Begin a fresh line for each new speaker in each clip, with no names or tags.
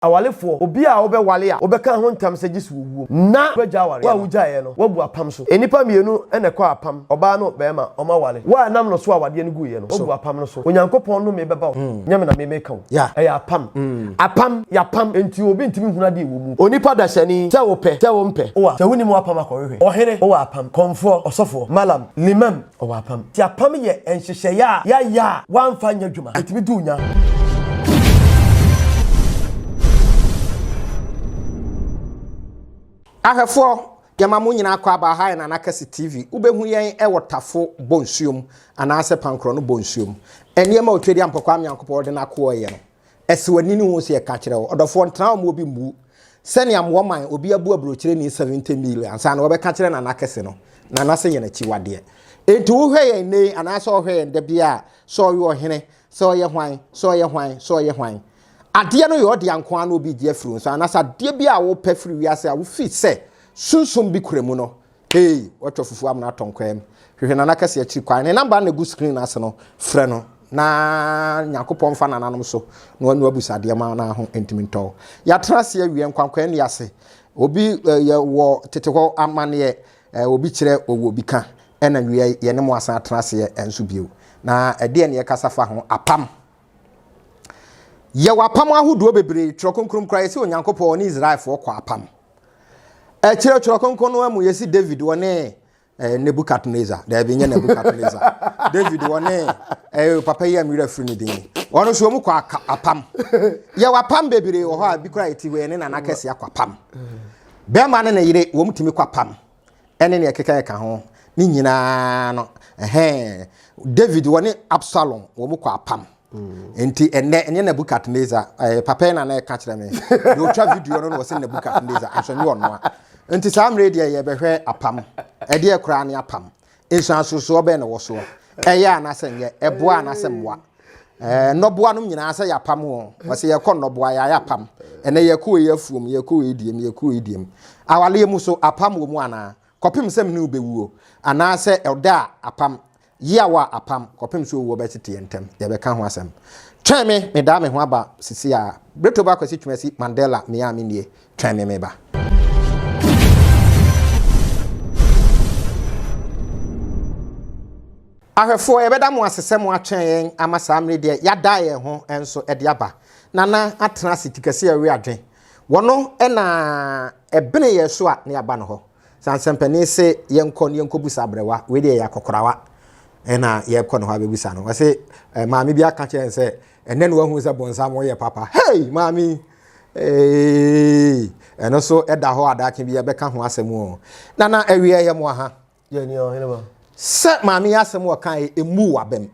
Awarefoɔ, obi a wobɛware a wobɛka ho ntam sɛ gye sɛ owuo na wobɛgya awareɛ no, wo a wogyaeɛ no, woabu apam so. Nnipa mmienu na ɛkɔ apam, ɔbaa ne ɔbarima, wɔaware. Wo a ɛnam no so a awadeɛ no guiɛ no, woabu apam no so. Onyankopɔn nnome bɛba wo so, nyɛ me na me meka o. Ɛyɛ apam. Apam, yɛapam, enti obi ntumi nhunu adeɛ ɛwɔ mu. Onipa dasani, sɛ wopɛ, sɛ wompɛ, wo a, sɛ wonim w'apam akɔhwehwɛ. Ɔhene, wowɔ apam. Kɔmfoɔ, ɔsɔfoɔ, malam, limam, Ɔwɔ apam. Nti apam yɛ nhyehyɛeɛ a yɛayɛ a woamfa anyɛ adwuma. Ɛtumi di wo nya.
Ahwɛfoɔ, yɛma mo nyinaa kɔ aba ha yɛ Nana Kɛse TV. Wobɛhu yɛn wɔ Tafo Bonsuom anaasɛ Pankorɔ no Bonsuom. Nneɛma a Otwedeɛ Ampɔkwaa Nyankopɔn de n'akoa yɛ no, Ɛsɛ w'ani ne ho sɛ yɛka kyerɛ wo. Ɔdɔfoɔ, ntena hɔ mma obi mmu wo sɛnea mmoa man obi abu aburokyerɛni 70 mil ansa na wɔbɛka kyerɛ Nana kɛse no. Nana se yɛn akyiwadeɛ. Enti wohwɛ yɛn nnɛ yi anaasɛ ɔhwɛ yɛn da biara a, sɛ ɔyɛ ɔhene, sɛ ɔyɛ hwan, sɛ ɔyɛ hwan, sɛ ɔyɛ hwan. Adeɛ no yɛ ɔdea nko ara na obi regye afiri wo nsa anaasɛ adeɛ bi a wopɛ firi wiase a wofii sɛ sunsum bi kura mu no, Hey, watwa fufuo amena atɔ nkwan mu. Hwehwɛ Nana Kɛse akyiri kwan. Ne number na egu screen no ase no, frɛ no na Nyankopɔn mfa nananom so na wanu abusadeɛ ma na ho ntumi ntɔ wo. Yɛatena ase awie nkwankwan nni ase. Obi eh, yɛ wɔ tete hɔ amanneɛ, eh, obi kyerɛ ɔwɔ obi ka, ɛna wie yɛne mo asan atena aseɛ nso bio. Na ɛdeɛ ne yɛkasa fa ho? Apam. Yɛwɔ apam ahodoɔ bebree. Twerɛ Kronkron koraa yɛsɛ Onyankopɔn ne Israelfoɔ kɔ apam. Ɛkyerɛ Twerɛ Kronkron no mu yɛsi David wɔ ne eh, Nebukadnezar. Daabi nyɛ Nebukadnezar. David wɔ ne eh, papa yi a mwerɛ afiri ne din. Ɔno nso wɔn kɔ apam. Yɛwɔ apam bebree wɔ hɔ a bi koraa yɛte hɔ yɛne nana kɛse akɔ apam. Bɛrima ne ne yere wɔn tumi kɔ apam. Ɛne nea ɛkeka ɛka ho ne nyinaa no ɛhɛn David wɔ ne Absalom wɔn kɔ apam. Nti ɛnɛ ɛnyɛ Nebuchadnezzar ɛɛ papa yi na na ɛka kyerɛ me deɛ ɔtwa video no na ɔsɛ Nebuchadnezzar nso nyɛ ɔnoa nti saa mmerɛ deɛ yɛbɛhwɛ apam ɛdeɛ koraa ne apam nsuansosoɔ bɛn na ɛwɔ soɔ ɛyɛ anaasɛ nyɛ ɛboa anaasɛ mmoa ɛɛ nnɔboa nom nyinaa sɛ yɛapam wɔn wɔsɛ yɛkɔ nnɔboa yɛayɛ apam ɛnɛ yɛkɔ wei afuom yɛkɔ wei diem yɛkɔ wei diem awaleɛ mu so apam wɔ mu anaa kɔpem sɛ mene wobɛwuo anaasɛ ɛda a apam Yaw a apam kɔpem sɛ owuo bɛtete yɛn ntam, yɛbɛka ho asɛm. Twɛn me, medaa me ho aba sisi a. Bretoba Kwasi Twumasi Mandela, me a me nie, twɛn me meba. Ahwɛfoɔ, yɛbɛda mo ase sɛ mo atwɛn yɛn ama saa mmere deɛ yɛada yɛn ho nso de aba. Nana atena ase ti kɛseɛ rewe adwen. Wɔno na ɛbene yɛn so a na yɛaba no hɔ. Sɛ ansɛmpanin se yɛnkɔ ne yɛnkɔbusa abrɛwa, wei deɛ yɛ akɔkorawa ɛna yɛkɔ ne hɔ abɛbusa no. Ɔse eh, maame bi aka kyerɛ sɛ ɛnɛ na wahu sɛ bonsam woyɛ papa. Hey, maame hey, ɛno so ɛda hɔ adaakye bi yɛbɛka ho asɛm o. Nana awie yɛ mo aha. Sɛ maame yi asɛm wɔka yɛ emu wabam.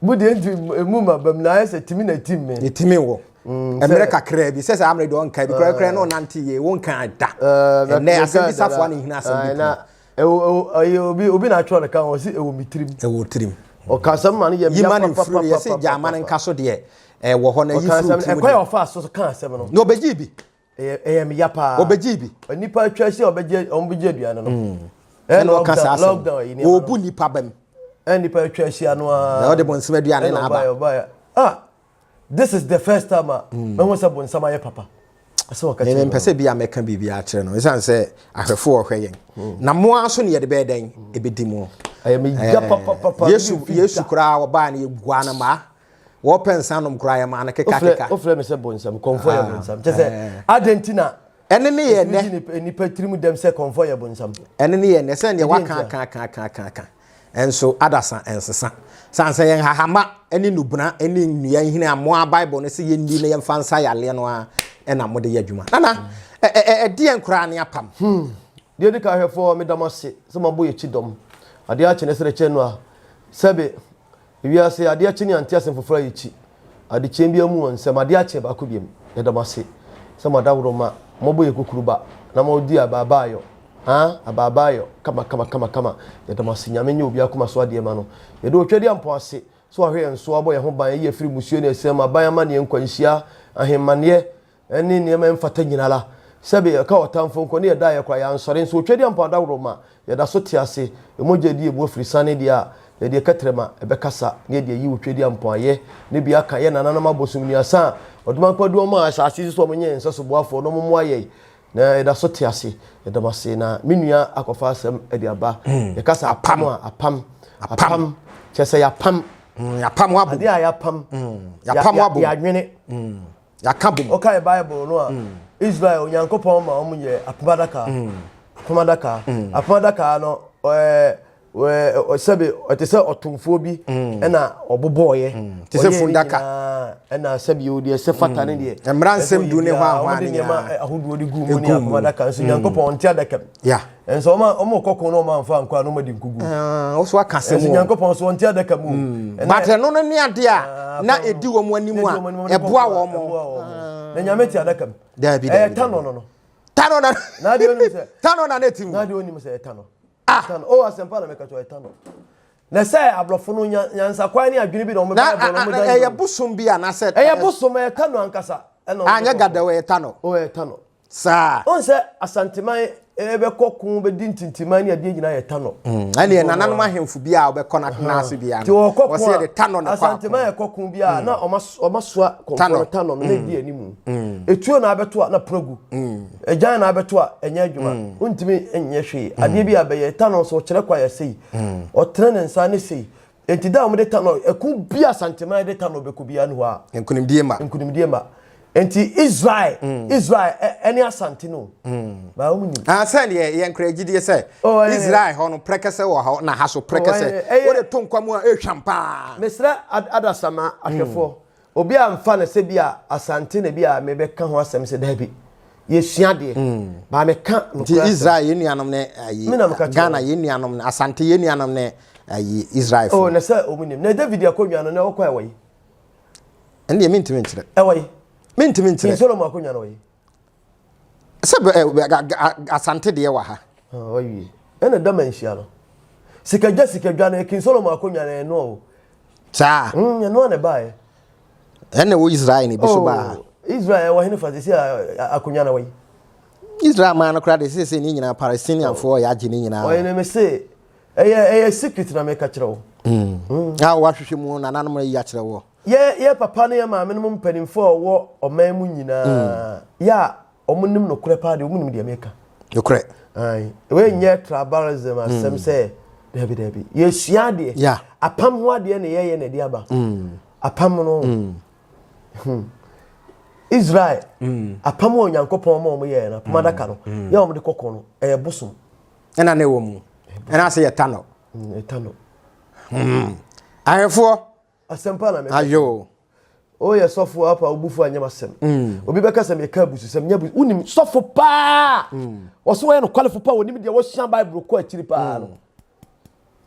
Mo deɛ nti emu ma bam na ayɛ sɛ timi na tim me.
Ne timi wɔ. Mm, mmerɛ kakraa bi sɛ sɛ amere deɛ ɔnka bi koraa koraa na ɔnante yie wonka da. Ɛnɛ asɛm bi safoa ne hina asɛm bi
pii. Ɛwɔ obi obi na atwerɛ ne ka ɔsi ɛwɔ mi tirim.
Ɛwɔ tirim.
Ɔka asɛm ma no yɛ
mmea papapapa. Yima ne mfiri yɛsɛ gya ama ne nka so deɛ ɛwɔ hɔ na yi firi tirim.
Ɛkwan yɛ ɔfa so ka asɛm no.
Na ɔbɛgye bi.
Ɛyɛ ɛyɛ me ya paa.
Ɔbɛgyee bi.
Nnipa atwa ahyia a ɔbɛgye wɔn bɛgye aduane no.
Mm. Ɛna ɔka saa asɛm. Ɔbu nnipa bam.
Ɛna nnipa atwa ahyia no ara.
Na ɔde bonsam aduane na aba.
Ɛna ɔbaeɛ ah this is the first time a mm. mɛhu sɛ bonsam ayɛ papa.
Asɛm ɔka kyerɛ no. Mempɛ sɛ bi a mɛka biribi akyerɛ no ɛsiane sɛ ahwɛfoɔ ɔhwɛ yɛn. Mm. Na mo ara so ne yɛde bɛyɛ dɛn ɛbɛdi mu.
Ɛyɛ me ya papapapa.
Yesu Yesu koraa ɔbaa no yɛguaa no maa. Wɔpɛ nsa nom koraa yɛ maa no keka keka.
Wofrɛ me sɛ bonsam, kɔmfɔ yɛ ah, bonsam. Kyɛ sɛ eh. adɛn nti na
ɛne ne yɛ nɛ.
Nipa tirim dɛm sɛ kɔmfɔ yɛ bonsam.
Ɛne ne yɛ nɛ sɛ neɛ waka aka aka aka aka aka nso adasa nsesa. San sɛ yɛn hahama ne nubena ne nnua nhini a moa Bible no sɛ yɛnni na yɛmfa nsa yareɛ no a ɛna mode yɛ adwuma. Nana, ɛdeɛn koraa ne apam?
Hmm. Deɛ di ka ahwɛfoɔ meda mo ase sɛ moabɔ yɛn akyi dɔm. Adeɛ akye ne sere kyɛ no a sɛbe Ewiase, adeɛ kye ne ante asɛm foforɔ a yɛkyi. Adekyeɛ biara mu wɔ nsɛm, adeɛ akye baako biam. Yɛda mo ase sɛ mo adaworoma, moabɔ yɛn kukuruba na modi abaabaayɔ, haa, abaabaayɔ, kama kama kama kama. Yɛda mo ase, Nyame nyɛ obiara akoma so adeɛ ma no. Yɛda Otwadiampɔn ase sɛ wahwɛ yɛn so, abɔ yɛn ho ban, ayi yɛn afiri mmusuo ne asiane mu, aban amaneɛ, nkwanhyia, ahemmaneɛ, ne nneɛma a ɛmfata nyinara. Sɛbe ɛka ɔtamfo nko ne yɛdaeɛ koraa, yɛansɔre nso. Otwadiampɔn adaworoma, yɛda so te ase. Mogya di yɛn mu afiri sane deɛ a, Yɛde kɛtrɛma ɛbɛkasa na yɛde ayi wo Twedeampɔn ayɛ ne bi aka yɛn nananom abosom nnuasa a Ɔdomankwa de wɔn maa asase yi so sɛ wɔnyɛ yɛn nsɛso boafoɔ na wɔmmoa yɛn na yɛda so te ase. Yɛda mo ase na me nua akɔfa asɛm de aba. Yɛka sɛ apam a, apam, apam, kyerɛ sɛ yɛapam.
Yɛapam abom.
Adeɛ a yɛapam.
Yɛapam abom.
Yɛadwene.
Yɛaka bom.
Wokae Bible no a, Israel, Onyankopɔn ma wɔn yɛ apam adaka. Apam adaka. Apam adaka no, ɛɛ sɛbe ɔte sɛ ɔtomfoɔ bi ɛna ɔbobɔɔyɛ.
Te sɛ fundaka.
Ɛna sɛbe o deɛ sɛ fata ne deɛ.
Mmara nsɛm du ne hɔ ahoa ne
nyinaa. Ahodoɔ de gu mu ne apam adaka nso Nyankopɔn ɔnte adaka mu. Nso ɔma ɔmo kɔ ko na ɔmo anfa ankɔ a na ɔmo adi nkugu.
Ɔso aka asɛm
o. Nso Nyankopɔn so ɔnte adaka mu.
But ɛno no ne adeɛ a na edi wɔn anim a ɛboa wɔn.
Na Nyame te adaka mu.
Daabi daabi.
Ɛyɛ tanɔ no no.
Tanɔ na.
Na adeɛ onim sɛ.
Tanɔ na na eti mu.
Na adeɛ onim sɛ ɛyɛ tanɔ. Ah. Tanɔ o asɛmpa na meka kyerɛ ɛyɛ tanɔ. Na sɛ aborɔfo no nyansakwan ne adwene bi na wɔn
Bible no wɔn dan. Ɛyɛ bosom bi anaasɛ.
Ɛyɛ bosom ɛyɛ tanɔ ankasa.
Anyɛ gadaw ɛyɛ tanɔ.
O ɛyɛ tanɔ.
Saa.
Wohu sɛ Asanteman bɛkɔ ko bɛdi ntintiman ne adeɛ nyinaa yɛ tanɔ.
Mm, ɛneɛ nananom ahemfo bi a wɔbɛkɔ no ase biara
no,
wɔsɛ yɛde tanɔ na kɔ ako.
Asanteman ɛkɔ ko biara na ɔmasoa kɔnkɔn no tanɔ no na ɛdi anim. Etuo na abɛto a na pono gu. Agyan na abɛto a ɛnyɛ adwuma. Wontumi nyɛ hwee. Adeɛ bi a bɛyɛ tanɔ nso ɔkyerɛ kwa yɛ sei. Ɔtene ne nsa ne sei. Enti da a wɔde Tanɔ, ɛko bi a Asanteman de Tanɔ bɛkɔ biara ne hɔ a.
Nkunimdie ma.
Nkunimdie ma. Enti Israel, mm. Israel ɛne Asante no. Mm. Baa wɔn nim.
Ah, sɛ deɛ yɛn kura gyidie sɛ oh, Israel hɔ no prɛkɛsɛ wɔ hɔ na ha so prɛkɛsɛ. Oh, Wode to nkwa mu a ehwam paa.
Mesrɛ adasama ahwɛfoɔ. Mm. Obi a nfa no sɛ bi a Asante na bi a mebɛka ho asɛm sɛ daabi. Yɛsua adeɛ. Mm. Baa meka
nokorɛ Nti Israel yɛn nuanom ne ayi Ghana yɛn nuanom ne Asante yɛn nuanom ne ayi Israel fo.
Oh na sɛ wɔn nim. Na David akonnwa no na ɛwɔ kɔ ɛwɔ yi.
Ɛnna deɛ mentumi nkyerɛ.
Ɛwɔ yi.
Mentumi nkyerɛ.
King Solomon akonnwa no wɔ yi.
Sɛ Asante deɛ wɔ ha.
Ɔwie. Ɛna dama nhyia no. Sikadwa sikadwa no King Solomon akonnwa no ɛno o.
Saa.
Ɛno a na ɛbaeɛ.
Ɛna ɛwɔ Israel na ebi so baa ha.
Oh, Israel ɛwɔ hene fa sisi akonnwa na wɔyi.
Israel man no koraa de sese ne nyinaa Palestinianfoɔ yɛ agye ne nyinaa.
Ɔyɛ ne me se ɛyɛ ɛyɛ secret na meka kyerɛ wo.
A wahwehwɛ mu nananom ayi akyerɛ wɔ.
Yɛ yɛ papa ne yɛ maame no mu mpanimfoɔ a wɔwɔ ɔman mu nyinaa yɛ a wɔn nim nokorɛ paa deɛ wɔn nim deɛ meka.
Nokorɛ.
Ayi wei nyɛ tribalism asɛm mm. sɛ dabi dabi yɛsua adeɛ.
Yeah.
Apam ho adeɛ na yɛyɛ na ɛde aba. Mm. Apam no. Mm. Hmm. Israel. Mm. Apam a Onyankopɔn ma wɔn yɛɛ no apam mm. adaka no. Mm. Yɛ wɔn de kɔkɔ no ɛyɛ bosom.
Ɛna ne wɔ mu. Ɛna ase yɛ tanɔ.
Mm, tanɔ.
Hmm. Ahwɛfoɔ.
Asɛmpa na meka.
Ayo.
Woyɛ sɔfo apa wo bufu anyɛ m'asɛm. Mm. Obi bɛka sɛ meka abususɛm nyɛ abusu. Wonim sɔfo paa. Mm. Wɔso wɔyɛ nokwalefo paa wɔnim deɛ wɔsua Bible kɔ akyiri paa no. Mm.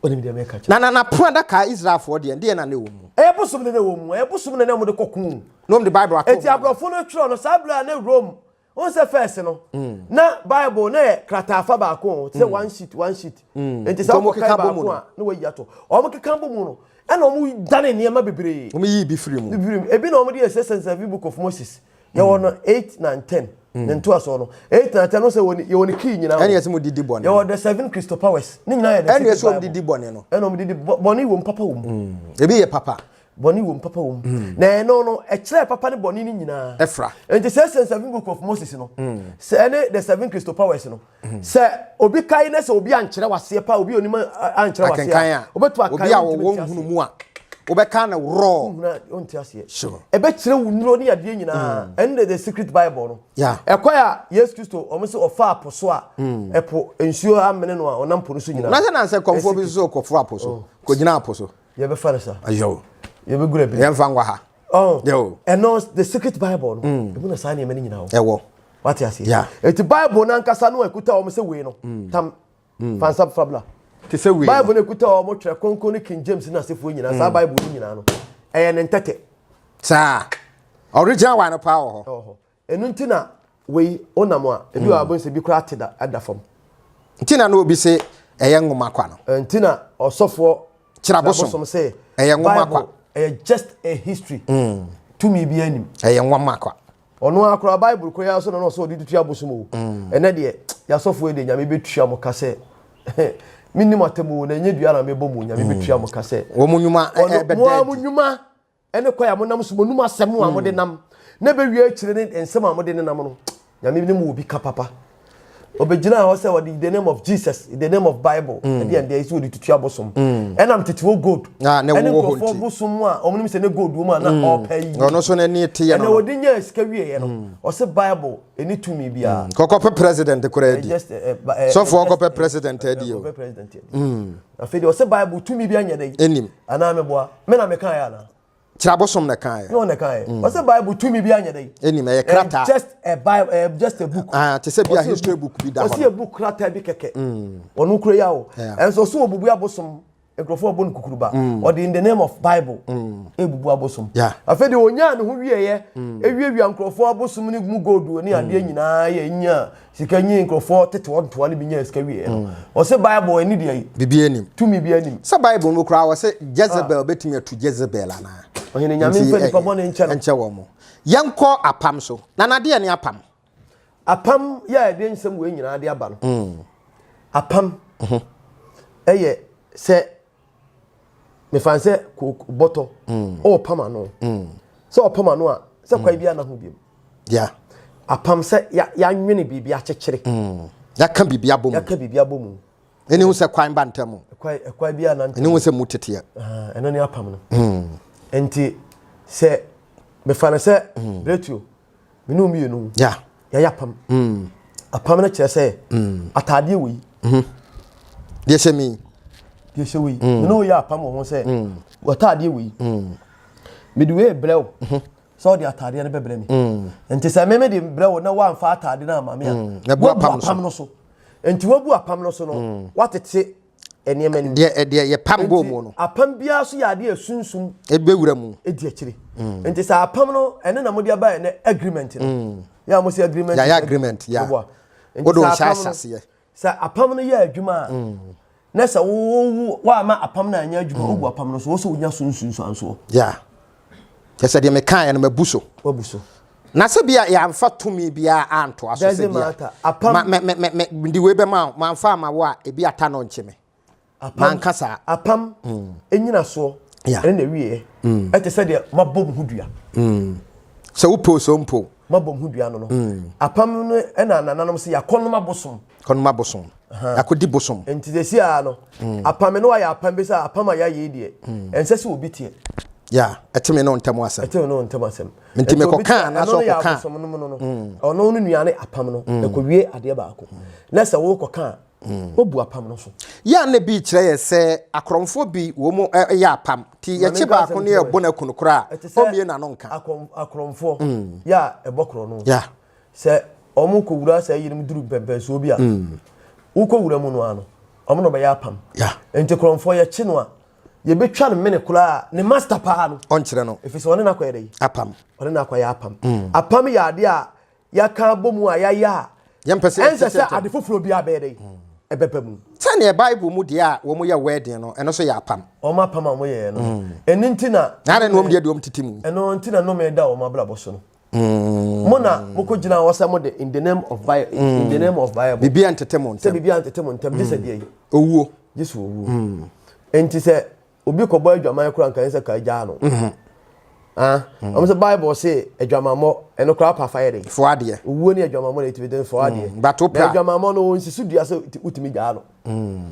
Onim deɛ meka kyerɛ.
Na na na pono adaka Israelfoɔ deɛ deɛ na ne wɔ mu.
Ɛyɛ bosom ne na ɛwɔ mu. Ɛyɛ bosom ne na wɔde kɔ ko.
Na wɔde Bible ato.
Eti aborɔfo no twerɛ no saa berɛ a ne Rome Wohu sɛ first no, na Bible na yɛ krataafa baako te sɛ one sheet one sheet. Nti sɛ wɔkɔkan baako a na wɔayi ato. Wɔn keka bɔ mu no, ɛna wɔn dane nneɛma bebree.
Wɔn yi bi firi mu.
Firi mu. Ebi na wɔn de yɛ 607 book of Moses. Yɛwɔ no 8 9 10. Ne ntoasoɔ no. 8 9 10 no sɛ yɛwɔ ne key nyinaa.
Ɛna yɛsɛ mo didi bɔne.
Yɛwɔ the seven Christo powers. Ne nyinaa yɛ the
secret Bible. Ɛna yɛsɛ wɔn didi bɔne no.
Ɛna wɔn didi bɔne wɔ mu papa wɔ mu.
Ebi yɛ papa.
Bɔne wom, papa wom. Mm. Na ɛno no, ɛkyerɛ papa ne bɔne no nyinaa.
Ɛfra.
Nti sɛ sɛ seven book of Moses no, mm. sɛ ɛne the seven Christo powers no, mm. sɛ obi kae na sɛ obi ankyerɛ waseɛ pa, obi onim ankyerɛ waseɛ a, obetu akan
obi a wɔwɔ nhunu mu a, wobɛka no worɔ.
Nhunu a ɔnte aseɛ. Sure. Ɛbɛkyerɛ wo nnuro ne adeɛ nyinaa. Mm. Ɛne the secret Bible no.
Yeah.
Ɛkwan a Yesu Kristo wɔn sɛ ɔfa apo so a, mm. ɛpo nsuo amene no a ɔnam po no so nyinaa.
Na sɛ na sɛ kɔmfoɔ bi nso kɔforo apo so, oh. kɔgyina apo so.
Yɛbɛfa no sa.
Ayo.
Yɛbɛgura bi.
Yɛmfa ngwa ha.
Oh.
Yo.
Ɛno the secret bible no. Mm. Emu na saa nneɛma no nyinaa wɔ.
Ɛwɔ.
Wate aseɛ.
Yeah.
Eti bible no ankasa no ekuta wɔn sɛ wei no. Mm. Tam. Mm. Fansa fabla.
Te sɛ wei.
Bible no ekuta wɔn twerɛ kronkron ne King James ne asefoɔ nyinaa. Saa mm. bible no nyinaa no. Ɛyɛ ne ntɛtɛ.
Saa. Original one no paa wɔ hɔ.
Ɛwɔ hɔ. Ɛno nti na wei wonam a ebi wɔ abɔ sɛ bi koraa te da da fam.
Nti na na obi se ɛyɛ nwoma kwa no.
Nti na ɔsɔfoɔ
Kyerɛbosom
se
ɛyɛ nwoma kwa.
Ɛyɛ just a history. Mm. Tumi bi anim.
Ɛyɛ nwoma kwa.
Ɔno ara koraa Bible koraa so na na ɔsɛ ɔde tutu abosom o. Mm. Ɛnɛ deɛ yasɔfoɔ yi deɛ nyame bɛtua mo ka sɛ Menni mo atɛm o, na ɛnyɛ dua na mebɔ mo, Nyame bɛtua mo ka sɛ.
Wɔn nnwuma
Ɔno, mo
ɛbɛda
ara mo
adi.
nnwuma ne kwan a monam so, mo anum asɛm a mode nam, na ɛbɛwie akyire ne nsɛm a mode nenam no, Nyame ne mo wɔ bi ka papa. Ɔbɛgyinaa hɔ sɛ ɔde in the name of Jesus, in the name of Bible, ɛdeɛ ɛdeɛ sɛ ɔde tutu abosom. Ɛnam tete hɔ gold,
Ah, na
ɛne
ɛwowɔ hɔ
nkurɔfoɔ
nti.
bosom mu a wɔn nim sɛ ne gold wɔ mu a na ɔrepɛ yi.
Ɔno nso n'ani teɛ
Ɛnna
no no.
ɔde nyaa sika wieɛ no, ɔse Bible ɛni tumi biara.
Kɔkɔpɛ president koraa adi.
Just, eh, ba- eh,
Sɔfoɔ
just,
kɔpɛ
eh,
president adi o.
kɔpɛ president adi. Afei deɛ ɔsɛ Bible tumi bi anyɛ dɛ.
Ɛnim.
Anaa meboa. Me na mekaeɛ anaa?
Kyerɛ abosom na ɛkaeɛ.
Nyɛ wɔn na ɛkaeɛ. Ɔsɛ Bible tumi bi anyɛ dɛ.
Ɛnim ɛyɛ krataa.
Just a Bible, eh, just a book.
Ah, te sɛ bi a
Ɔsɛ
history book bi da hɔ
Ɔsɛ
no.
a book krataa bi kɛkɛ. Ɔno kura yi awo.
Yeah.
Ɛnso ɔsɛ obubu abosom. Nkurɔfoɔ bɔ no kukuruba. Ɔde in the name of Bible. Ebubu abosom.
Yeah.
Afei deɛ onyaa ne ho wieɛ. Ewiawia nkurɔfoɔ abosom ne mu gold ne adeɛ nyinaa yɛ nya sika nyi nkurɔfoɔ tete hɔ ntoa no bi nya sika wieɛ no. Ɔsɛ Bible ɛne deɛ yi.
Bibi anim.
Tumi bi anim.
Sɛ Bible mu koraa wɔ sɛ Jezebel bɛtumi atu Jezebel anaa?
Ɔhene Nyame
Nti,
mfa nipa bɔne nkyɛ no.
Nkyɛ wɔn mo. Yɛnkɔ apam so. Na nadeɛ ne apam.
Apam yɛ a ɛde nsɛm wei nyinaa de aba no. Apam ɛyɛ sɛ mefa sɛ kooko bɔtɔ ɔɔpam ano. Sɛ ɔpam ano a sɛ kwan bi ana ho biom.
Yeah.
Apam sɛ ya yɛanwene biribi akyekyere.
Yɛaka biribi abɔ mu.
Yɛaka biribi abɔ mu.
Ɛne ho sɛ kwan ba ntam.
Ɛkwan ɛkwan bi ana ntam.
Ɛne ho sɛ mu teteɛ.
Ah, ɛno ne apam no. Nti sɛ mefa no sɛ Bretuo me ne wo mmienu
Yeah.
yɛayɛ apam. Apam no kyerɛ sɛ ataadeɛ wei
Deɛ hyɛ mi.
deɛ hyɛ wei me ne wo yɛ apam wɔ ho sɛ w'ataadeɛ wei mede wei brɛ wo sɛ wode ataadeɛ no bɛbrɛ me. Nti sɛ me mede brɛ wo na woamfa ataadeɛ no ama me a
Na bu
woabu
apam no so.
apam no so. Nti woabu apam no so no woatete nneɛma no mu.
Deɛ deɛ yɛpam bɔɔ mu
Nti
no.
apam biara so yɛ adeɛ a sunsum
Ɛbɛwura mu.
di akyire. Nti sɛ apam no ɛne na mode aba ɛnɛ agreement no. Yɛ a mo sɛ agreement.
Yɛayɛ agreement, yeah.
Moboa. Nti
Wode wo
sɛ
nsa
apam no-
ahyɛ aseɛ.
Sɛ apam no yɛ adwuma a na sɛ wo woama apam no anyɛ adwuma wobu apam no so wo sɛ wonya so nsunsuansoɔ.
Yeah. Kyɛ sɛ deɛ mekaeɛ no mabu so.
Wabu so.
Na sɛ bia yɛamfa tumi biara antoa so sɛ
Doesn't
bia
matter. Apam-
ma me me me me mede wei bɛma wo mamfa ama wo a ebi ata no nkye me.
Apam,
Manka saa.
Apam ɛnyinasoɔ
Yeah.
ɛne na ɛwieɛ. Ɛte sɛ deɛ mabɔ mo ho dua.
Sɛ wopɛ o sɛ wompɛ o
Mabɔ mo ho dua no no. Apam no ɛna nananom sɛ yɛakɔnom abosom.
kɔnom abosom. Akɔdi bosom.
Nti sɛsi a no apam no wayɛ apam bi sɛ apam a yɛayɛ yi deɛ ɛnsɛ sɛ obi teɛ.
Yeah. Ɛte me ne wo ntam asɛm.
Ɛte ne wo ntam asɛm.
Nti
Nti obi
mekɔka
teɛ,
anaasɛ
ɛno no yɛ
ɔkɔka a?
abosom no mu no no. Ɔno no nua ne apam no ɛkɔwie adeɛ baako. Na sɛ wokɔka a wobu apam no so.
Yɛ a na bi kyerɛ yɛ sɛ akorɔmfoɔ bi wɔ mu yɛ apam. Nti
Ma
yɛkye
menka
baako
asɛm
ne
nkyerɛ
yɛbɔ no aku no koraa a,
Ɛte sɛ
ɔmmie n'ano nka.
akorɔmfoɔ yɛ a ɛbɔ korɔ no.
Yeah.
Sɛ wɔn kɔwura saa yinom duru mpɛmpɛnsoɔ bi a, wokɔwura mu no ara no, wɔn na wɔbɛyɛ apam.
Yeah.
Nti korɔmfoɔ yɛkye no a, yɛbɛtwa no mene koraa ne master paa no.
Ɔnkyerɛ no.
Ɛfiri sɛ ɔne no akɔyɛ dɛ?
Apam.
Ɔne no akɔyɛ apam. Apam yɛ adeɛ a yɛaka abɔ mu a yɛayɛ a,
Yɛmpɛ sɛ
ɛnsɛ sɛ
yɛtete
ade foforɔ biara bɛyɛ dɛ? Ɛbɛba mu.
Sɛdeɛ Bible mu deɛ a wɔn yɛ wedding no, ɛno nso yɛ apam.
Wɔn apam a wɔyɛɛ no. Ɛno nti na.
Na adɛn na wɔn deɛ deɛ wɔn tete mu?
Ɛno nti na nnome da wɔn abrabɔ so no. Mo na mokɔ gyina hɔ sɛ mo de in the name of Bible, in the name of Bible.
Biribi antete mo
Sɛ
ntɛm.
biribi antete mo ntɛm, gye sɛ deɛ yi.
Owuo.
Gye sɛ owuo. Nti sɛ obi kɔbɔ adwaman koraa nka ɛnsɛ ka gyaa no. Ah, wɔn sɛ Bible se adwamammɔ ɛno koraa pa fa yɛ dɛ.
Fo adeɛ.
Owuo ne adwamammɔ na ɛtumi de fo adeɛ.
But wo
Na
pra.
adwamammɔ no wɔn si so dua sɛ wotumi gyaa no.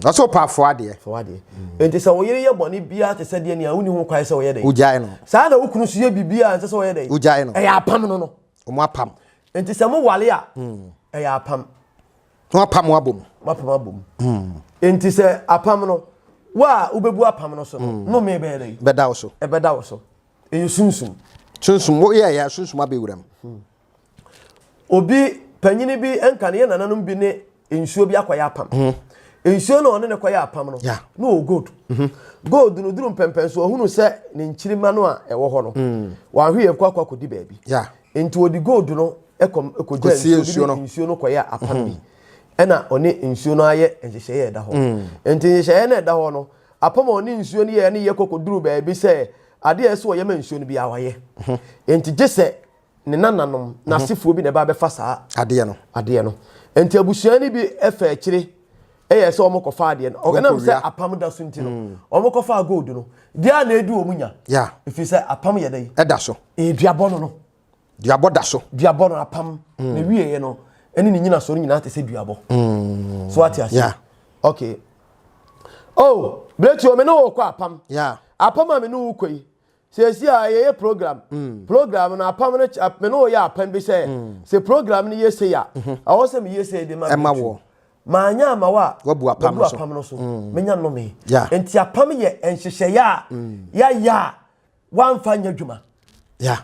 Ɔsɛ wo pa fo adeɛ.
Fo adeɛ. Nti sɛ wo yere yɛ bɔne biara te sɛ deɛ nea wonni ho kwan sɛ wɔyɛ dɛ.
Wogyae no.
Saa na wo kunu nso yɛ biribiara ɛnsɛ sɛ ɔyɛ dɛ.
Wogyae no.
Ɛyɛ apam no no.
Wɔn apam.
Nti sɛ mo wale a, ɛyɛ apam.
Na wɔapam abom.
Wɔapam abom. Nti sɛ apam no, wo a wobɛbu apam no so no, nnome bɛyɛ dɛ.
Bɛda wo so.
Ɛbɛda wo so. Ɛyɛ sunsum.
Sunsum, woyɛ yɛ sunsum abɛwura mu.
Obi panyini bi nka ne yɛ nananom bi ne nsuo bi akɔyɛ apam. Nsuo no ɔne ne kɔyɛ apam no, na ɔwɔ gold. Gold no duru mpɛmpɛn so ɔhunu sɛ ne nkyirimma no a ɛwɔ hɔ no, wɔahwe yɛ kɔ akɔ akɔdi baabi. Nti ɔde gold no kɔ kɔgya nsuo bi ne nsuo no kɔyɛ apam bi. Ɛna ɔne nsuo no ayɛ nhyehyɛeɛ ɛda hɔ. Nti nhyehyɛeɛ no ɛda hɔ no, apam a ɔne nsuo no yɛɛ no yɛ kɔ kɔduru baabi sɛ adeɛ a ɛsɛ ɔyɛ ma nsuo no biara wayɛ. Nti gye sɛ ne nananom, n'asefoɔ bi na ɛba abɛfa saa
adeɛ no.
Adeɛ no. Nti abusua no bi fa akyire Ɛyɛ sɛ wɔn kɔfa adeɛ no. Ɛnam sɛ apam da so nti no, mm. wɔn kɔfa gold no. Deɛ a na edi wɔn nya.
Yeah.
Efi sɛ apam yɛ dɛ.
Ɛda so.
Eduabɔ no no.
Duabɔ da so.
Duabɔ no apam. Mm. Na wie yɛ no, ɛne ne nyina so no nyinaa te sɛ duabɔ. Mm. So ate ase.
Yeah.
Okay. Oh, Bretuo, me ne wo kɔ apam.
Yeah.
Apam a me ne wo kɔ yi, Seesei a yɛyɛ program, mm. program no apam no me ne wo yɛ apam bi sɛ mm. sɛ program no yɛ sei a, mhm. ɛwɔ sɛ meyɛ sei de ma
ɛma wɔ.
Maanyɛ ama wo a,
wabu apam no so.
Apam no so. Mm. Menya nnome. Nti apam yɛ nhyehyɛeɛ a yɛayɛ a wamfa nyɛ adwuma.
Yeah.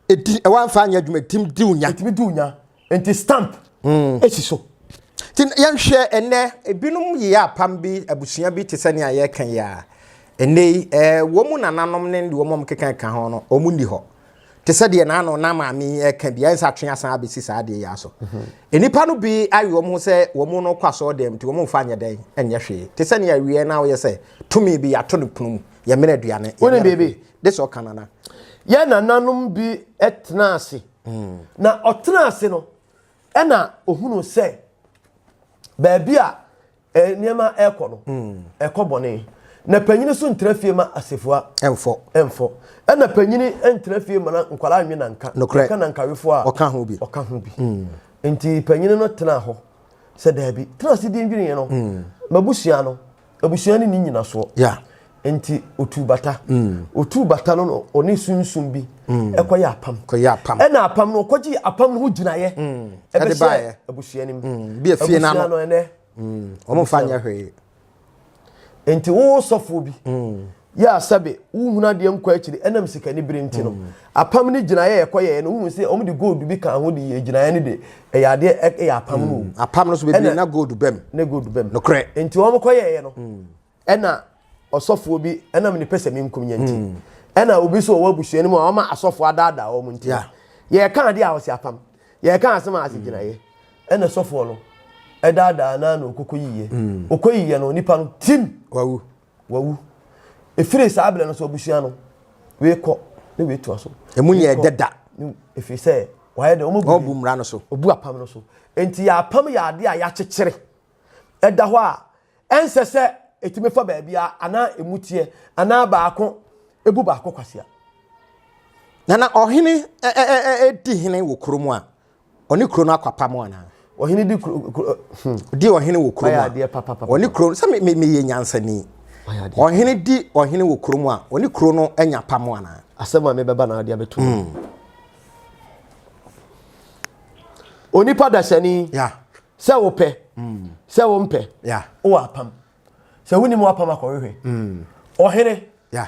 Edi wamfa anyɛ adwuma etim di wo nya.
Etimi di wo nya. Nti stamp mm. esi so.
Ti yɛnhwɛ ɛnɛ ebinom yɛ apam bi abusua bi te sɛ nea yɛka yi a ɛnɛ yi ɛɛ wɔn mu nananom ne deɛ wɔn keka ka ho no wɔn nni hɔ te sɛ deɛ n'ano na maame yi ɛka bi ɛnsa atwe asan abɛsi saa adeɛ yi aso mhm. nnipa no bi ayɛ wɔn ho sɛ wɔn no kɔ asɔɔ dɛm nti wɔn mfa nyɛ dɛn ɛnyɛ hwee te sɛ nea awie na wɔyɛ sɛ tumi bi yɛato no pono mu yɛmene aduane
yɛmene biribi
de sɛ ɔka nana
Yɛn nananom bi tenaa ase. Na ɔtenaa ase no, ɛna ohunuu sɛ baabi a nneɛma ɛrekɔ no, ɛkɔ bɔne. Na panyini nso ntena fie ma asefua
ɛmfɔ.
Ɛmfɔ. Ɛna panyini ntena fie ma na nkwadaa nwe nanka.
Nokorɛ.
Ɛka nankawefoɔ a.
Ɔka ho bi.
Ɔka ho bi. Nti panyini no tenaa hɔ sɛ daabi. Tena ase din dweneɛ no, m'abusua no, Abusua no nni nyinasoɔ.
Yeah.
Nti otuu bata. Mm. Otuu bata no no ɔne sunsum bi mm. ɛkɔyɛ apam.
Kɔyɛ apam.
Ɛna apam no ɔkɔgye apam no ho gyinaeɛ.
Mm.
Ɛde baeɛ. Abusua no mu.
Mm. Bi efie n'ano.
Abusua no ɛnɛ.
Mm. Wɔn mfa nyɛ hwee.
Nti wo sɔfoɔ bi.
Mm.
Yɛ asɛbe wohunu adeɛ nkɔ akyiri ɛnam sikani bere nti no. Mm. Apam no gyinaeɛ yɛkɔyɛɛ no wohu sɛ wɔn de gold bi ka ho de yɛ gyinaeɛ no de ɛyɛ adeɛ ɛyɛ apam no.
Mm. Apam no so bebree na gold bɛm.
Ne gold bɛm.
Nokorɛ.
Nti wɔn kɔyɛɛ no mm. ɛna ɔsɔfoɔ bi ɛnam ne pɛ sɛ menkum nyɛ nti mm. ɛna obi nso ɔwɔ abusua no mu a ɔma asɔfoɔ adaadaa wɔn nti yɛka adeɛ a ɔsi apam yɛka asɛm a ase gyinaeɛ ɛna sɔfoɔ no ɛdaadaa naa na ɔkɔkɔ yiyɛ ɔkɔ yiyɛ no nipa no tim
wawu
Wawu. Ɛfiri saa berɛ no so abusua no, wei kɔ ne wei toa so.
Ɛmu nyɛ dɛ da.
Ɛfiri sɛ wɔayɛ dɛ wɔn
bu mmara no so.
Obu apam no so. Nti yɛ apam yɛ adeɛ a yɛakyekyere ɛda hɔ a ɛnsɛ sɛ ɛtumi fa baabi a anaa ɛmu teɛ anaa baako ɛbu baako kwasea.
Na na ɔhene di hene wɔ kurom a Ɔne kuro no akɔ apam anaa?
Ɔhene di kuro kuro.
Hmm. Di ɔhene wɔ kuro mu a.
adeɛ papapapa.
Ɔne kuro sɛ me me meyɛ nyansani. Ɔhene di ɔhene wɔ kuro mu a ɔne kuro no anya apam anaa?
Asɛm a mebɛba na adeɛ abɛto. Hmm. Onipa dasani.
Yeah.
Sɛ wopɛ. Hmm. Sɛ wompɛ.
Yeah.
Wowɔ apam. Sɛ wonim w'apam akɔhwehwɛ.
Hmm.
Ɔhene.
Yeah.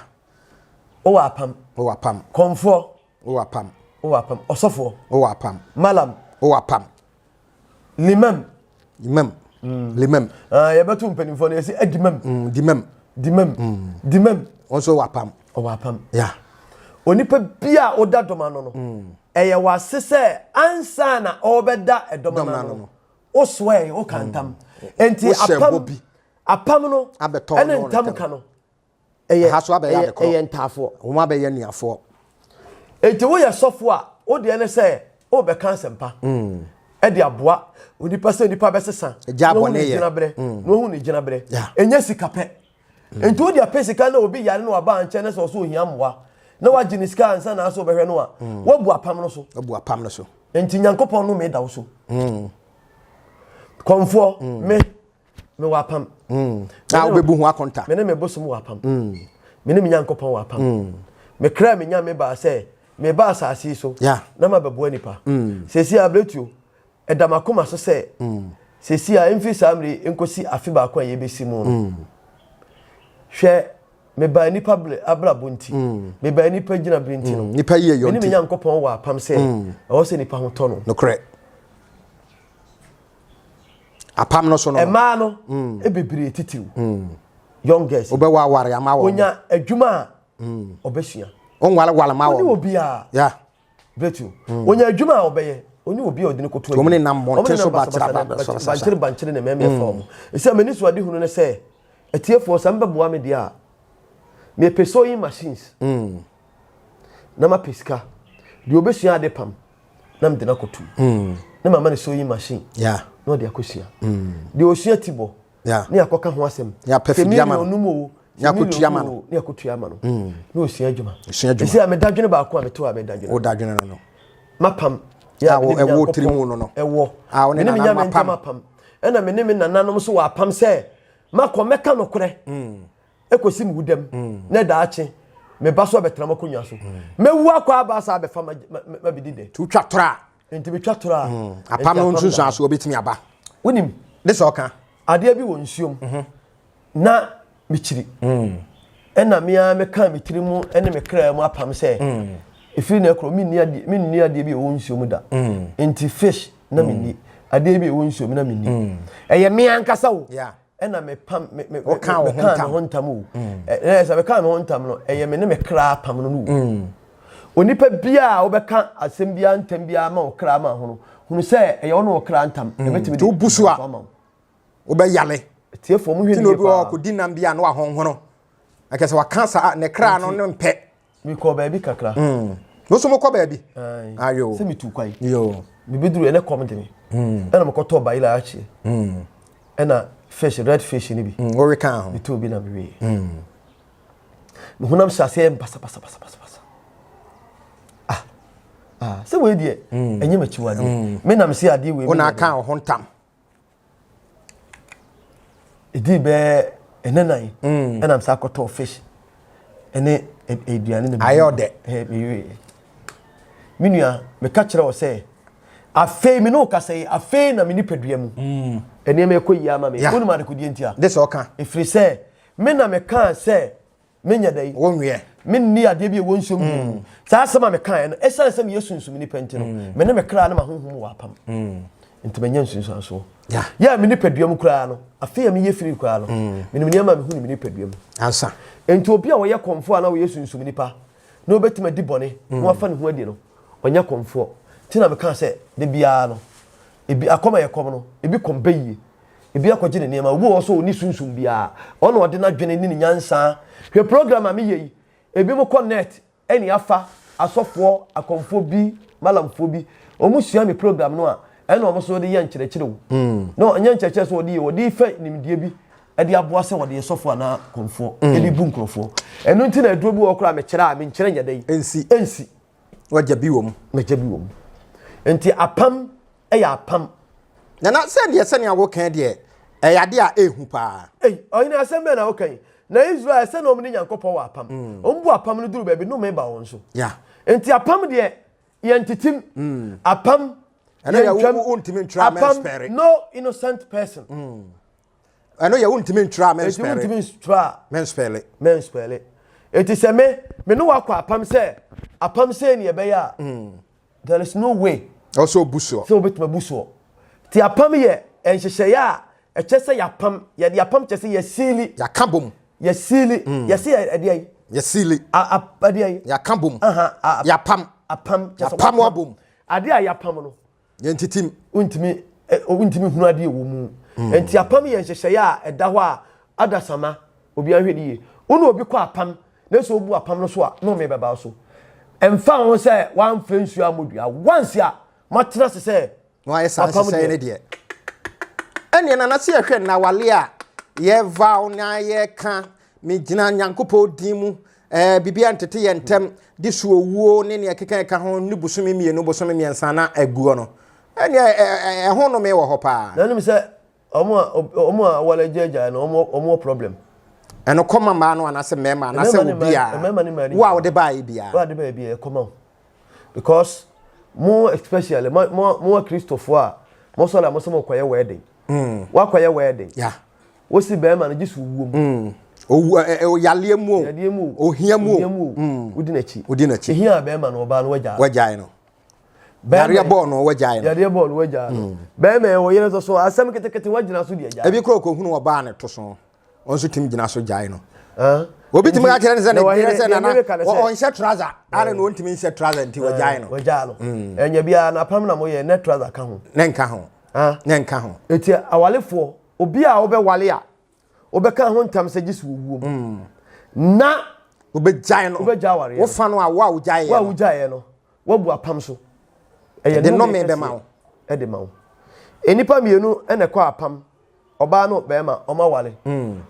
Wowɔ apam.
Wowɔ apam.
Kɔmfoɔ.
Wowɔ apam.
Wowɔ apam. Ɔsɔfoɔ.
Wowɔ apam.
Malam.
Wowɔ apam.
Limam.
Limam. Mm. Limam.
Ah, yɛbɛto mpanimfoɔ no yɛsi adimam.
Mm, dimam.
Dimam.
Mm.
Dimam.
Wɔn nso wɔ apam.
Ɔwɔ apam.
Yeah.
Onipa bi a ɔda dɔm ano no,
mm.
ɛyɛ wase sɛ ansa na ɔrebɛda ɛdɔm ano no, wosoɛ, woka mm. ntam. Nti apam, apam no, ɛne ntam ka no.
Ɛyɛ Ɛha so abɛyɛ ade korɔ.
Ɛyɛ ntaafoɔ.
Wɔn abɛyɛ anuafoɔ.
Enti woyɛ sɔfo a, wo deɛ ne sɛ wobɛka asɛmpa
mm.
ɛde aboa onipa sɛ onipa bɛsesa
na wahu ne
gyinaberɛ mm. na wahu ne gyinaberɛ ɛnyɛ sika pɛ mm. nti wode apɛ sika na obi yare na waba nkyɛn na sɛ ɔso ohia mmoa na wagye ne sika ansa na asɛ wobɛhwɛ no a wabu apam no so
wabu apam no so
nti nyankopɔn no meda wo so kɔmfoɔ me mewɔ apam.
Mm. Na wobɛbu ho akonta.
Me ne me bosom wɔ apam. Mm. Me ne me Nyankopɔn wɔ apam. Mm. Me kra me nyame baa sɛ meba asase yi so
yeah.
na mabɛboa nipa.
Mm.
Seesei abiretuo, ɛda m'akoma so sɛ
mm.
seesei a ɛmfiri saa mmere nkɔsi afe baako a yɛbɛsi mu no.
Mm.
Hwɛ mebaa nipa abrabɔ nti
mm.
mebaa nipa gyinabere nti no
mm. nipa yie yɔ
nti me ne me Nyankopɔn wɔ apam sɛ
mm.
ɛwɔ sɛ nipa ho tɔ no.
Nokorɛ. Apam no so no.
Mmaa no mm. bebree titiriw.
Mm.
Young girls.
Wobɛwɔ aware ama wɔn.
Onya adwuma a mm. ɔbɛsua.
Onwareware ma wɔn.
Ɔne obiara.
Yeah.
Bretu. Onya adwuma a ɔbɛyɛ. Ɔne obi a ɔde ne koto
adwuma. Wɔn ne nam mmɔnten so bakyerɛ
bankyere bankyere ne mɛmɛ fa wɔn. Esi a m'ani so ade hunu ne sɛ atiefoɔ sɛ mbɛboa me deɛ a mepɛ sewing machines. Na mapɛ sika. Deɛ ɔbɛsua ade pam. na mede no akɔtum
mm.
na mama no sewing machine
yeah.
na ɔde akɔsua
mm.
deɛ ɔsua ti bɔ. Ne akɔka ho asɛm. Sɛ million num o, sɛ million num o, ne akɔtua ama no. Mm. Na ɔsua adwuma. Ɛsɛ a meda dwene baako a meto a meda dwene.
Woda dwene no no.
Mapam.
Ɛwɔ tiri mu no no.
Ɛwɔ. Me ne me nyame ntam apam. Ɛna me ne me nananom nso wɔ apam sɛ makɔ mɛka nokorɛ. Mm. Ɛkɔsi me wudam. Mm. Na daakye me ba so abɛtena m'akonnwa so. Mɛwu akɔ aba saa abɛfa mabɛdi dɛ.
Tutwa tora.
Nti metwa toro a.
Mm. Apam no nsunsuansoɔ bɛtumi aba.
Wonim.
De sɛ ɔka.
Adeɛ bi wɔ nsuom. Mhm. Na mekyiri. Mm. Ɛna me ara mekaa me tiri mu ne me kra mu apam sɛ. Mm. Ɛfiri na ɛkorɔ menni adeɛ menni adeɛ bi a ɛwɔ nsuo mu da. Nti fish na menni. Adeɛ bi a ɛwɔ nsuo mu na menni. Ɛyɛ me ankasa o.
Yeah.
Ɛna mepam me me mekaa me ho ntam o. Ɛɛ sɛ mekaa me ho ntam no ɛyɛ me ne me kra apam no no o. Onipa biara a wobɛka asɛm biara ntam biara ma wo kra ma ho no, hunu sɛ ɛyɛ wo ne wo kra ntam. Ɛbɛtumi de
wobu so a wobɛyale.
Tiefoɔ mo hwɛ ne yie paa.
Obi kɔdi nam bi a na wahonhono. Ɛkɛ sɛ waka saa ne kra no ne mpɛ.
Mekɔɔ baabi kakra.
Mm. Mo nso mokɔ baabi? Ayo.
Sɛ metu kwan. Yo. Mebɛduru ɛnɛ kɔm de me. Mm. Ɛna mekɔtɔɔ bayila akyeɛ. Mm. Ɛna fish, red fish no bi.
Mm. Wɔwe kaa ho.
Metɔɔ bi na meweeɛ. Mm. Me honam hyɛ aseɛ yɛ basabasabasabasa. Ah. Ah, sɛ wei deɛ, mm. ɛnyɛ m'akyiwadeɛ. Mm. Me nam sɛ adeɛ wei.
Wo na aka wo ho ntam.
Ɛdii bɛyɛ ɛnɛ nan mm. ɛna msa akɔtɔɔ fish ɛne aduane na
ayɛ ɔdɛ
meweeɛ me nua meka kyerɛ wɔ sɛ afei me ne wo kasa yi afei na me nipadua mu mm. nneɛma ɛkɔ yie ama me wonim adekodeɛ nti a
de sɛ ɔka
ɛfiri sɛ me na mekaa sɛ Menyɛ dɛn?
Wonweɛ.
Menni adeɛ bi a ɛwɔ nsuom deɛ mu. Mm. Saa asɛm a mekaeɛ no, ɛsiane sɛ meyɛ sunsum nipa nti no, mm. me ne me kra ne m'ahonhom wɔ apam. Mm. Nti manya nsunsuansoɔ. Yɛ a me nipadua mu koraa no, afei a meyɛ firi koraa no, menim nneɛma a mehu ne me nipadua mu.
Ansa.
Nti obi a ɔyɛ kɔmfoɔ a na ɔyɛ sunsum nipa na ɔbɛtumi adi bɔne na wafa ne ho adi no, ɔnyɛ kɔmfoɔ. Nti na mekaa sɛ, da biara no, ebi akɔm a yɛkɔm no, ebi kɔm bɛyie. Ebi akɔgye ne nneɛma. Obi wɔ hɔ sɛ ɔnni sunsum biara. Ɔno na ɔde n'adwene ne ne nyansa. Hwɛ program a meyɛ yi. Ebinom kɔ net ɛne afa asɔfoɔ, akɔmfoɔ bi, malamfoɔ bi. Wɔn sua me program no a, ɛna wɔn nso de yɛ nkyerɛkyerɛ o. Mm. Na ɛnyɛ nkyerɛkyerɛ sɛ wɔde yɛ, wɔde fa nimdeɛ bi ɛde aboa sɛ wɔde yɛ sɔfoɔ anaa kɔmfoɔ mm. ɛde bu nkurɔfoɔ. Ɛno nti na aduro bi wɔ hɔ koraa mekyerɛ a menkyerɛ nyɛ dɛ.
Ɛnsi.
Ɛnsi.
Wagya bi wɔ mu.
Magya bi wɔ mu. Nti apam yɛ apam.
Nana sɛdeɛ sɛnea woka deɛ ɛyɛ adeɛ a ɛhu paa.
Ei, ɔhene asɛm bɛn na woka yi? Na Israel sɛ na wɔn ne Nyankopɔn wɔ apam. Mm. Wɔn bu apam no duru baabi nnome ba wɔn so.
Yeah.
Nti apam deɛ yɛntetem. Mm. Apam
yɛntwam.
Apam no innocent person.
Mm. Ɛno yɛ wontumi ntwerɛ a
mɛnspɛle. Eti wontumi ntwerɛ a
mɛnspɛle.
Mɛnspɛle. Eti sɛ me me ne wakɔ apam sɛ apam sɛ ni ɛbɛyɛ a. Mm. There is no way.
Ɔsɛ obu soɔ.
Sɛ obetumi abu soɔ. Ti apam yɛ nhyehyɛeɛ a ɛkyɛ sɛ yɛapam yɛde apam kyɛ sɛ yɛsiili.
Yɛaka bom.
Yɛsiili. Mm. Yɛsi ɛdeɛ yi.
Yɛsiili.
Ɛdeɛ yi.
Yɛaka bom. Yɛapam.
Apam
kyɛ sɛ wapam abom.
Adeɛ a yɛapam no.
Yɛntitim.
Wontumi wontumi hunu adeɛ wɔ mu. Mm. Nti apam yɛ nhyehyɛeɛ a ɛda hɔ a adasama obiara hwɛ ne yie. Wo ne obi kɔ apam na sɛ obu apam no so a nnome bɛba wo so. Ɛmfa ho sɛ wamfa nsuo ammɔ dua, once a moatena ase sɛ
Na wayɛ saa
wapam
nhyehyɛeɛ no
deɛ.
deɛ. Ɛnneɛ nana sɛ yɛhwɛ nnawale a yɛvaw na yɛka megyina Nyankopɔn din mu ɛɛ biribiara ntete yɛn ntɛm de so owuo ne nea ɛkeka ɛka ho ne bosome mmienu bosome mmiɛnsa na aguo no ɛnneɛ ɛho nnome wɔ hɔ paa.
Na wonim sɛ Ɔmo a ɔmo a aware agyaagyae no ɔmo ɔmo wɔ problem.
Ɛno kɔma mmaa no anaasɛ mmarima anaasɛ obiara.
Mmarima ne mmaa
Wo a wode baeɛ biara.
Wo a wode baeɛ biara ɛkɔma wo because mo especially mo mo mo akristofoɔ a mo sɔre a mo sɛ mo kɔyɛ wedding. Mm. Wakɔyɛ wedding.
Yeah.
Wosi bɛrima no gye so owuo mu.
Mm. Owu ɛ ɛ yaleɛ mu o.
Yadeɛ mu
o. Ohia mu o.
Ohia mu o. Mm. Wodi n'akyi.
Wodi n'akyi.
Ehia bɛrima no ɔbaa no wagyaa.
Wagyae no. Yareɛ bɔɔ no wagyae no.
Yareɛ bɔɔ no wagyae no. Mm. Bɛrima yɛ wɔ yere nso so asɛm ketekete wagyina so de agyae.
Ebi kura okohunu ɔbaa ne to so wɔn nso tumi gyina so gyae no. Obi tumi ka kyerɛ ne sɛ ne yere sɛ nana ɔnhyɛ trouser ara na ɔntumi nhyɛ trouser nti wagyae no.
Wagyae no. Mm. Ɛnyɛ biara na apam na moyɛ ne trouser ka ho.
Ne nka ho. Ne nka ho.
Eti awalefoɔ obi a wobɛwale a wobɛka ho ntam sɛ gye sɛ owuo mu mm. na
wobɛgyae no
wobɛgyae awareɛ
wofa no a wo a wogyaeɛ
wo a wogyaeɛ no woabu apam so
ɛyɛ nnome bɛma wo
ɛde ma wo nnipa mmienu ɛna ɛkɔ apam. ɔbaa no bɛrima ɔmo aware.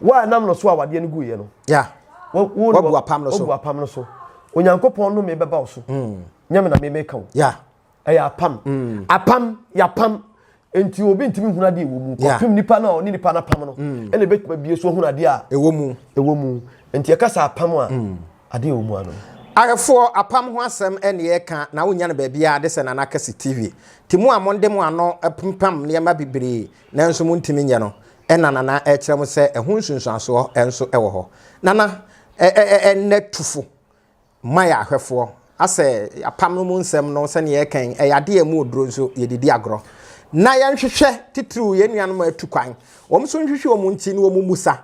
Wo a ɛnam no so a awadeɛ no guiɛ no.
Yeah.
Wo
Wabu apam no so.
Wabu apam no so. Onyankopɔn nnome bɛba wo so. Nyɛ me na me meka wo.
Yeah.
Ɛyɛ apam. Apam, yɛapam. Nti obi ntumi nhunu adeɛ ɛwɔ mu. Kɔpem nipa no a ɔne nipa no apam no. Ɛna ɛbɛtumi abie so ahunu adeɛ a.
Ɛwɔ mu.
Ɛwɔ mu. Nti yɛka sɛ apam a, adeɛ ɛwɔ mu ano.
Ahwɛfoɔ, apam ho asɛm ɛne yɛreka na wonnya no baabiara de sɛ Nana Kɛse TV. Nti mo a monde mo ano pempam nneɛma bebree nanso montumi nyɛ no, ɛna Nana ɛrekyerɛ mo sɛ ɛho nsunsuansoɔ nso ɛwɔ hɔ. Nana, ɛnnɛ tufo ma yɛ ahwɛfoɔ. Asɛ apam no mu nsɛm no sɛdeɛ yɛreka yi, ɛyɛ adeɛ a ɛmu oduro nso yɛde di agorɔ. Na yɛnhwehwɛ titiriw yɛn nuanom a atu kwan, wɔn nso nhwehwɛ wɔn nti na wɔn mmusa.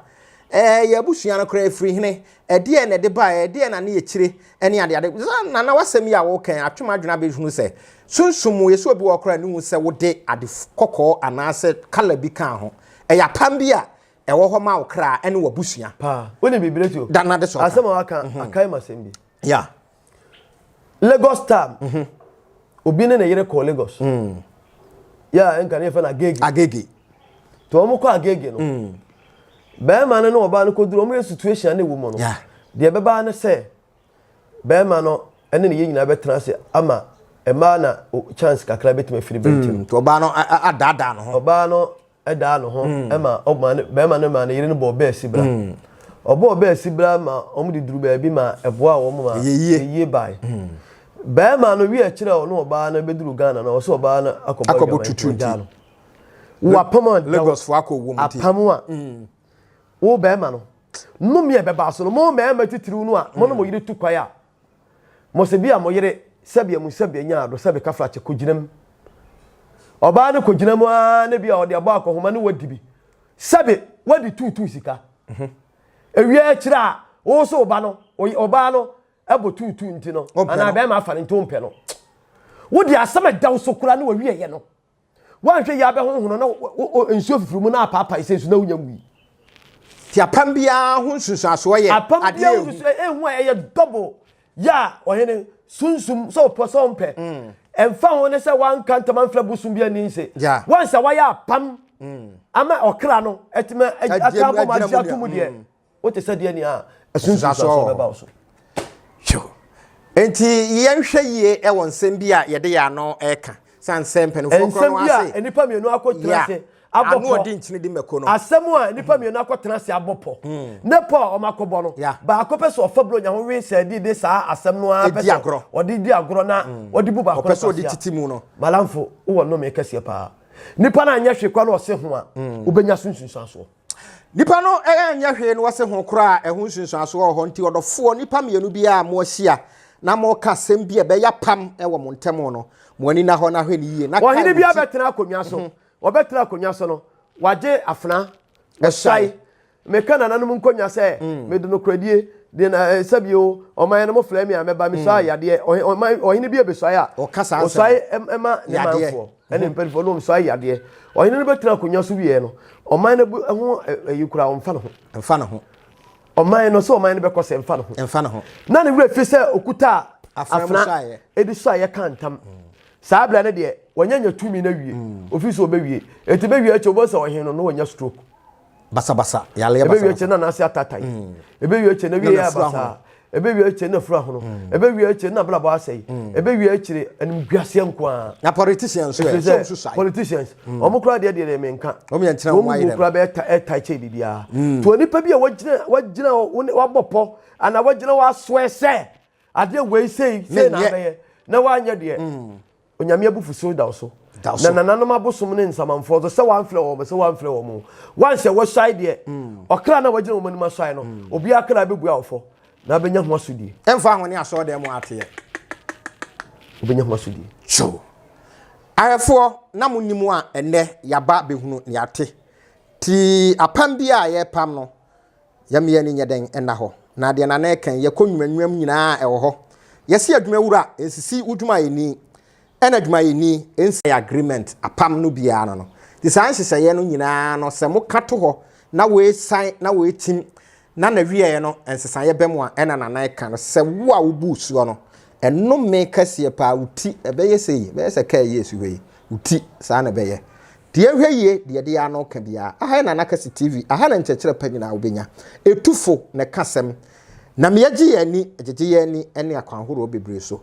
Ɛɛ yɛn abusua no koraa ɛfiri hene? Ɛdeɛn na ɛde baeɛ? Ɛdeɛn na ne yɛkyire? Ɛne adeade. Nana w'asɛm yi a woka yi, atwe m'adwene abɛhunu sɛ sunsum mu yɛsɛ obi wɔ hɔ koraa ne hu sɛ wode ade kɔkɔɔ anaasɛ kala bi kaa ho. Ɛyɛ apam bi a ɛwɔ hɔ ma wo kra ne w'abusua.
Paa. Wonim biribi Retio?
Da no ade sɛ ɔka.
Asɛm a waka, akae m'asɛm bi.
Yeah.
Lagos time. Obi ne ne yere kɔɔ Lagos. Yeah, nka ne yɛfɛ no Agege.
Agege.
Nti wɔn kɔ Agege no. Bɛrima no ne ɔbaa no kɔduru wɔn yɛ situation a na ɛwɔ mu no.
Yeah.
Deɛ ɛbɛba ne sɛ bɛrima no ne ne yere nyinaa bɛtena ase ama mmaa na chance kakra bɛtumi afiri bɛnti no.
Nti ɔbaa no adaadaa ne ho.
Ɔbaa no daa ne ho ma ɔma ne bɛrima no ma ne yere no bɔɔ bɛɛ si bra. Ɔbɔɔ bɛɛ si bra ma wɔn de duru baabi ma ɛboa wɔn ma yie bae. Bɛrima no wi akyerɛ ɔno ɔbaa no bɛduru Ghana no ɔsɛ ɔbaa no akɔbɔ
tutu nti.
No. Wo apam a
Lagos fo akɔ wom nti.
Apam a wo bɛrima no nnome a ɛbɛba so no mo mmarima titiriw no a mo ne mo yere tu kwan a Mo se bia mo yere sɛbea mu sɛbea nyaa do sɛbe kafrakyɛ kogyina mu. Ɔbaa no kogyina mu ara na bia ɔde abɔ akɔhoma ne wadi bi. Sɛbe wadi tuutuu sika. Ewia akyire a wo so ɔba no ɔbaa no ɛbɔ tuutuu nti no anaa bɛrima afa no nti wompɛ no. Wode asɛm ɛda wo so koraa ne wawie yɛ no. Woanhwɛ yie abɛhonhono na nsuo fifiri mu na apaapae sɛ nsu na wonya nwui.
Ti apam biara ho nsunsuansoɔ yɛ
apam biara ho nsunsuansoɔ ehu a ɛyɛ double yɛ a ɔhene sunsum sɛ ɔpɛ sɛ ɔmpɛ mm. ɛmfa ho ne sɛ wanka ntama mfrɛ bosom bi ani nse wansa wayɛ apam mm. ama ɔkra no atumi aka abom agye ato mu deɛ mm. Wote sɛ deɛ nea ɛso nsunsuansoɔ bɛba wo so.
Hwɛ. Enti yɛnhwɛ yie wɔ nsɛm bi a yɛde yɛn ano reka. San sɛ mpanimfoɔ korɔ no
ase. Nsɛm bi a nnipa mmienu akɔtena ase abɔ pɔ.
Ano ɔde nkyene di mako no.
Asɛm a nnipa mmienu akɔtena ase abɔ pɔ. Hmm. Ne pɔ a wɔn akɔbɔ no. Baako pɛ sɛ ɔfa buronya ho we sɛ ɛde de saa asɛm no ara pɛ sɛ ɔde di agorɔ na hmm. ɔde bu baako no
kwasia. Ɔpɛ sɛ ɔde titi mu no.
Malamfo wowɔ nnome kɛseɛ paa. Nipa no anyɛ hwee kora na ɔse ho a, hmm. wobɛnya so nsunsuansoɔ.
Nipa no nyɛ hwee na wɔse ho koraa a, ɛho nsunsuansoɔ wɔ hɔ. Nti ɔdɔfoɔ, nnipa mmienu biara a moahyia na moreka asɛm bi a ɛbɛyɛ apam wɔ mo ntam no, mo ani nna hɔ na hwɛ no yie, na kae
Ɔhene
wo
bi
ti.
abɛtena akonnwa so. Ɔbɛtena akonnwa so no, wagye afena, ɔsae. Meka nananom nkonnwa sɛ, mede nokorɛdie, de na eh, sɛbi o, ɔman no mofrɛ me a mɛba, mesuae yadeɛ. Ɔhe, ɔman, ɔhene bi abɛsuae a,
Ɔka saa nsɛm
ɔsuae ɛm- ɛma ne
Yadeɛ.
manfoɔ ɛne mpanimfoɔ no ɔsuae yadeɛ. Ɔhene no bɛtena akonnwa so wieɛ no, ɔman no bu ho ayi koraa ɔmfa ne ho.
Mfa ne ho.
Ɔman no sɛ ɔman no bɛkɔ sɛ mfa ne ho.
Mfa ne ho.
Na ne werɛ fi sɛ okuta
afena
ɛde suaeɛ ka ntam. Saa berɛ no deɛ wanya nya tumi no awie. Mm. Ofi sɛ ɔbɛwie. Enti bɛwie akyi ɔbɛhu sɛ ɔhene no na wanya stroke.
Basabasa, yareɛ
basabasa. Ɛbɛwie akyire na n'ase atatae. Mm. Ɛbɛwie akyire na wie yɛ basaa. Ɛbɛwie akyire na furu ahono. Mm. Ɛbɛwie akyire na abrabɔ asɛe. Mm. Ɛbɛwie akyire animguaseɛ nko ara.
Na politicians nso yɛ sɛ nso
Politicians, mm. wɔn kura deɛ deɛ deɛ menka.
Wɔn yɛ nkyɛn wɔn ayɛ
dɛ. Wɔn kura bɛyɛ ta ɛta kyɛ biribiara. To nipa bi a wagyina wagyina wabɔ pɔ ana wagyina wasoɛ sɛ adeɛ wei sei sei na abɛyɛ na wanyɛ deɛ. Onyame abufuhyew da wo so. Na nananom abosom ne nsamanfoɔ nso, sɛ woamfrɛ wɔn, sɛ woamfrɛ wɔn o, woanhyɛ wɔsuae deɛ, mm. ɔkra na wagyina wɔn anim asuae no, mm. obiara kra bɛbua wo fɔ na abɛnya ho asodie.
Ɛmfa ho ne asɔɔdan mu ateɛ.
Wobɛnya ho asodie.
So, ahwɛfoɔ na mo nim a ɛnɛ yaba bɛhunu ne ate. Ti apam bi a yɛpam no, Yɛmmea ani nyɛ dɛn nna hɔ? Na deɛ Nana reka yi, yɛkɔ nnwuma mu nyinaa a, ɛwɔ hɔ. Yɛse adwumawura, nsisi wo dwumayɛni, ɛna adwumayɛni nsi. Agreement, apam no biara no no. Nti saa nhyehyɛeɛ no nyinaa no, sɛ moka to hɔ na wei san na wei tim, na n'awieɛ no nsesaeɛ ba mu a, ɛna Nana reka no sɛ wo a wobuu soɔ no, ɛnome kɛseɛ paa, wo ti ɛbɛyɛ sei, ɛbɛyɛ sɛ kaa yi a ɛsi hɔ yi, wo ti, saa na ɛbɛyɛ. Nti yɛnhwɛ yie deɛ yɛde yɛn ano ka biara. Aha yɛ Nana Kɛse TV, aha na nkyerɛkyerɛ pa nyinaa wobɛnya. Ɛtu fo na ɛka asɛm. Na me yɛgye yɛn ani, ɛgyegye yɛn ani ne akwan horoɔ bebree so.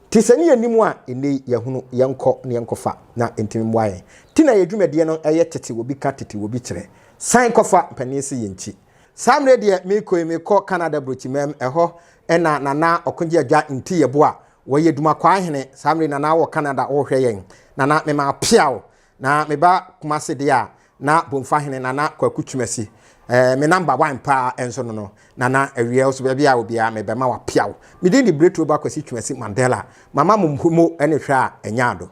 Nti sɛ ne yɛnnim a, ɛnnɛ yi yɛahunu, yɛnkɔ na yɛnkɔfa na ɛntumi mmoa yɛn. Nti na yɛn dwumadie no yɛ tete obi ka, tete obi kyerɛ. San kɔfa, mpanin se yɛnkyi. Saa mmerɛ deɛ merekɔ yi, merekɔ Canada Brokyimam, ɛhɔ na Nana Ɔkogye Agya Nti Yeboah Wɔyɛ Dumakwaa hene saa mmerɛ yi Nana wɔ Canada ɔrehwɛ yɛn Nana mema peaw na meba Kumasi deɛ a na Bomfa hene Nana Kwaku Twumasi eh, me number one paa nso no no Nana awie wo so baabi a obiara mebɛma wa peaw Me din de Bretuo Ba Kwasi Twumasi Mandela Mama mo mo ne hwɛ a ɛnyɛ ado.